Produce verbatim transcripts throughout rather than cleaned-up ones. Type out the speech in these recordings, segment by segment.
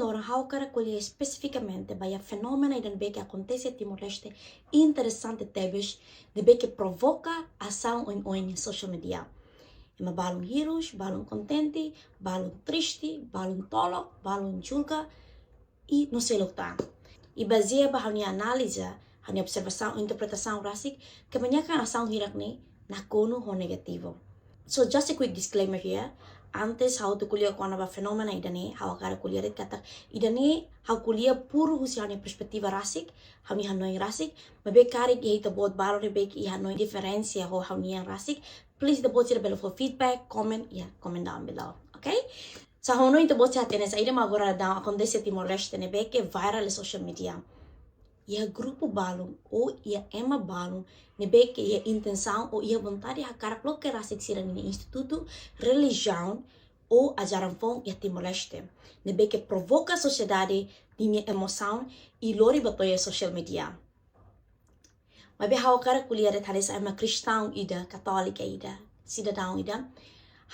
loron ha'u hakarak ko'alia espesifikamente ba iha fenómenu ida ne'ebé ke akontese iha Timor-Leste, interesante tebes, ne'ebé ke provoka asaun oin-oin iha social media. Ema balun hirus, balun kontente, balun triste, balun tolok, balun julga, i no seluk tan. I bazeia ba ha'u-nia análize, ha'u-nia observasaun, interpretasaun rasik, kebanyakan asaun hirak-ne'e nakonu ho negativu. So just a quick disclaimer here. Antes ha'u atu ko'alia kona-ba fenómenu ida-ne'e, ha'u hakarak ko'alia de'it katak ida-ne'e ha'u ko'alia puru husi ha'u-nia perspetiva rasik, ha'u-nia hanoin rasik, maibé karik iha ita-boot balu ne'ebé ke iha hanoin diferente ho ha'u-nian rasik, please ita-boot sira bele fó feedback, comment, ya, comment down below, okay? So ha'u hanoin ita-boot sira hatene saida mak agora daudaun akontese Timor-Leste ne'ebé ke viral iha social media. Iha grupu balun, ou iha ema balun, ne'ebé ke iha intensaun, ou iha vontade hakarak loke rasik sira-nia institutu, relijiaun, ou ajaran foun iha Timor-Leste. Ne'ebé ke provoka sosiedade ninia emosaun, i lori ba to'o iha social media. Maibé ha'u hakarak ko'alia de'it hanesan ema kristaun ida, katólika ida, sidadaun ida.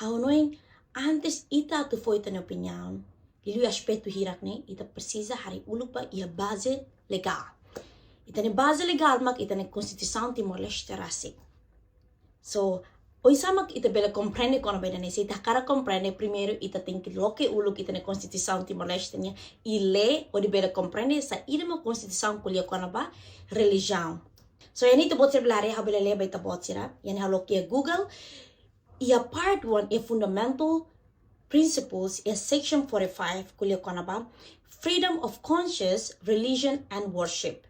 Ha'u hanoin antes ita atu fó ita-nia opiniaun, liuliu aspetu hirak-ne'e, ita presiza haree uluk ba iha baze legál. Ita-nia baze legál mak ita-nia Konstituisaun Timor-Leste rasik. So, oinsá mak ita bele komprende kona-ba ida-ne'e? Se ita hakarak komprende, primeiru ita tenke loke uluk ita-nia Konstituisaun Timor-Leste nian, i lee hodi bele komprende saida mak Konstituisaun ko'alia kona-ba relijiaun. So, iha ne'e ita-boot sira bele haree, ha'u bele lee ba ita-boot sira. Iha ne'e ha'u loke iha Google, iha part one, iha fundamental principles, iha section forty-five, ko'alia kona-ba freedom of conscience, religion and worship.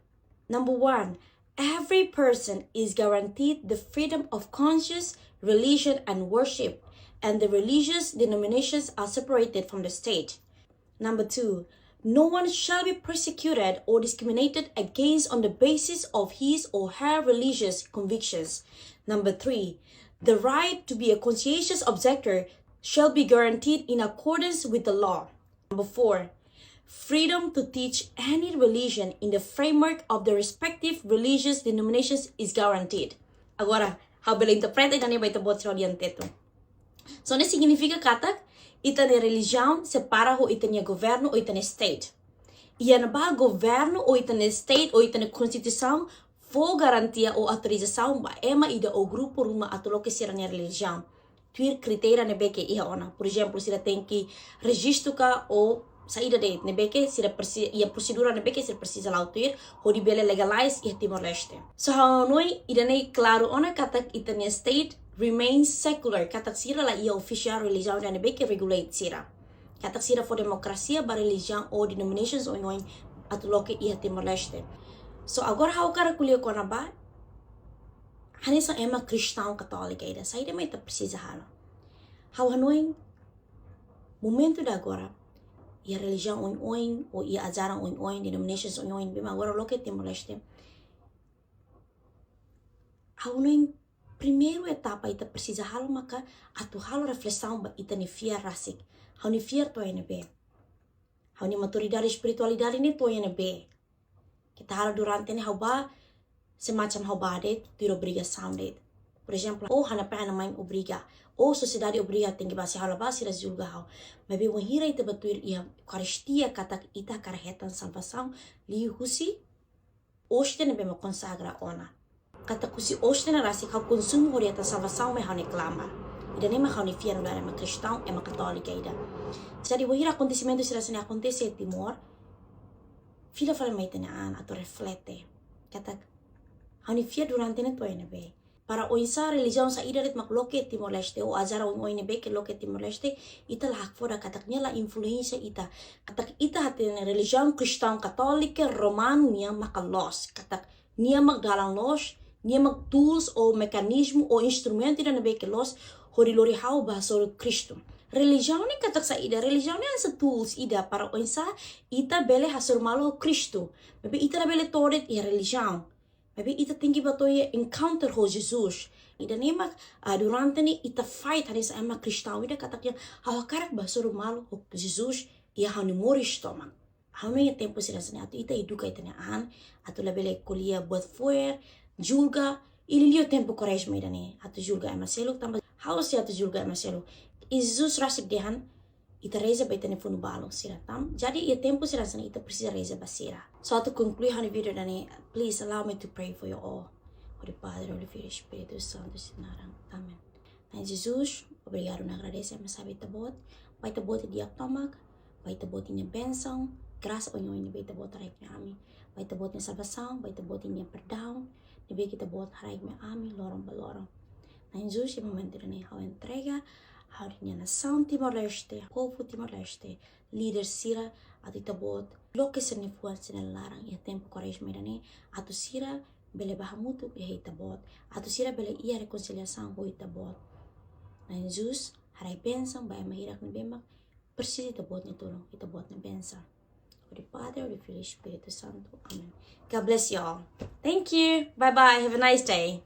Number one, every person is guaranteed the freedom of conscience, religion and worship, and the religious denominations are separated from the state. Number two, no one shall be persecuted or discriminated against on the basis of his or her religious convictions. Number three, the right to be a conscientious objector shall be guaranteed in accordance with the law. Number four, freedom to teach any religion in the framework of the respective religious denominations is guaranteed. Agora, ha'u bele interpreta ida-ne'e ba ita-boot sira hodi hatene. So, ne'e signifika katak ita-nia relijiaun separa ho ita-nia governu ou ita-nia state. Iha ne'ebá governu ou ita-nia state ou ita-nia konstituisaun fó garantia ou autorizasaun ba ema ida ou grupu ruma atu loke sira-nia relijiaun tuir kritéria ne'ebé ke iha ona. Por ezemplu, sira tenke rejistu ka ou saida de'it ne'ebé ke sira presi-, iha prosedura ne'ebé ke sira presiza la'o tuir hodi bele legalize iha Timor-Leste. So ha'u hanoin ida-ne'e klaru ona katak ita-nia state remains secular, katak sira la iha official religion ida ne'ebé ke regulate sira. Katak sira fó demokrasia ba religion ou denominations oioin atu loke iha Timor-Leste. So agora ha'u hakarak ko'alia kona-ba hanesan ema kristaun katólika ida, saida mak ita presiza halo? Ha'u hanoin momentu ida agora, iha religion oioin, ou iha ajaran oioin, denominations oioin ne'ebé mak agora loke Timor-Leste. Ha'u hanoin primeiru etapa ita presiza halo maka atu halo reflesaun ba ita-nia fiar rasik. Ha'u-nia fiar to'o iha ne'ebé? Ha'u-nia maturidade espiritualidade ne'e to'o iha ne'ebé? Ita halo durante ne'e ha'u bá, semacam ha'u bá de'it, tuir obrigasaun de'it. Por ezemplu, ou ha'u-nia pai ha'u-nia mãe obriga, ou sosiedade obriga, tenke bá, se ha'u la bá sira julga ha'u. Maibé wainhira ita bá tuir iha Eukaristia katak ita hakarak hetan salvasaun liuhusi óstia ne'ebé mak konsagra ona. Katak husi óstia ne'e rasik ha'u konsumu hodi hetan salvasaun mak ha'u-nia klamar. Ida-ne'e mak ha'u-nia fiar nu'udar ema kristaun, ema katólika ida. Jadi wainhira akontesimentu sira hanesan ne'e akontese iha Timor, fila fali mai ita-nia an atu reflete katak ha'u-nia fiar durante ne'e to'o iha ne'ebé? Para oinsá relijiaun saida de'it mak loke Timor-Leste, ou ajaran oioin ne'ebé ke loke Timor-Leste, ita la hakfodak katak nia la influensia ita. Katak ita hatene relijiaun kristaun katólika romanu nian maka loos, katak nia mak dalan loos, nia mak tools ou mekanizmu ou instrumentu ida ne'ebé ke loos hodi lori ha'u bá hasoru Kristu. Relijiaun ne'e katak saida? Relijiaun ne'e hanesan tools ida para oinsá ita bele hasoru malu ho Kristu. Maibé ita labele to'o de'it iha relijiaun. Maibé ita tenke bá to'o iha encounter ho Jesus. Ida-ne'e mak, ah, durante ne'e ita fight hanesan ema kristaun ida katak ha'u hakarak bá hasoru malu ho Jesus iha ha'u-nia moris tomak. Ha'u hanoin iha tempu sira hanesan ne'e atu ita eduka ita-nia an, atu labele ko'alia buat fo'er, julga, i liuliu tempu Kuarezma ida-ne'e, atu julga ema seluk tanba ha'u sei atu julga ema seluk. I Jesus rasik dehan, ita reza ba ita-nia funu balun sira tan. Jadi iha tempu sira hanesan ne'e ita presiza reza ba sira. So atu konklui ha'u-nia vídeo ida-ne'e, please allow me to pray for you all. Hodi Padre, hodi Filho, Espíritu Santu nia naran. Amen. Na'i Jesus, obrigadu no agradese ami hasa'e ba Ita-Boot. Ba Ita-Boot nia di'ak tomak, ba Ita-Boot nia bensaun, grasa oin-oin ne'ebé Ita-Boot haraik mai ami. Ba Ita-Boot nia salvasaun, ba Ita-Boot nia perdaun ne'ebé Ita-Boot haraik mai ami loron ba loron. Na'i Jesus, iha momentu ida-ne'e ha'u entrega ha'u-nia nasaun Timor-Leste, povu Timor-Leste, líder sira, atu Ita-Boot loke sira-nia fuan sira-nia laran iha tempu Kuarezma ida-ne'e, atu sira bele bá hamutuk iha Ita-Boot, atu sira bele iha rekonsiliasaun ho Ita-Boot. Na'i Jesus, haraik bensaun ba ema hirak ne'ebé mak presiza Ita-Boot nia tulun, Ita-Boot nia bensaun. Hodi Padre, hodi Filho, Espíritu Santu. Amen. God bless you all. Thank you. Bye bye. Have a nice day.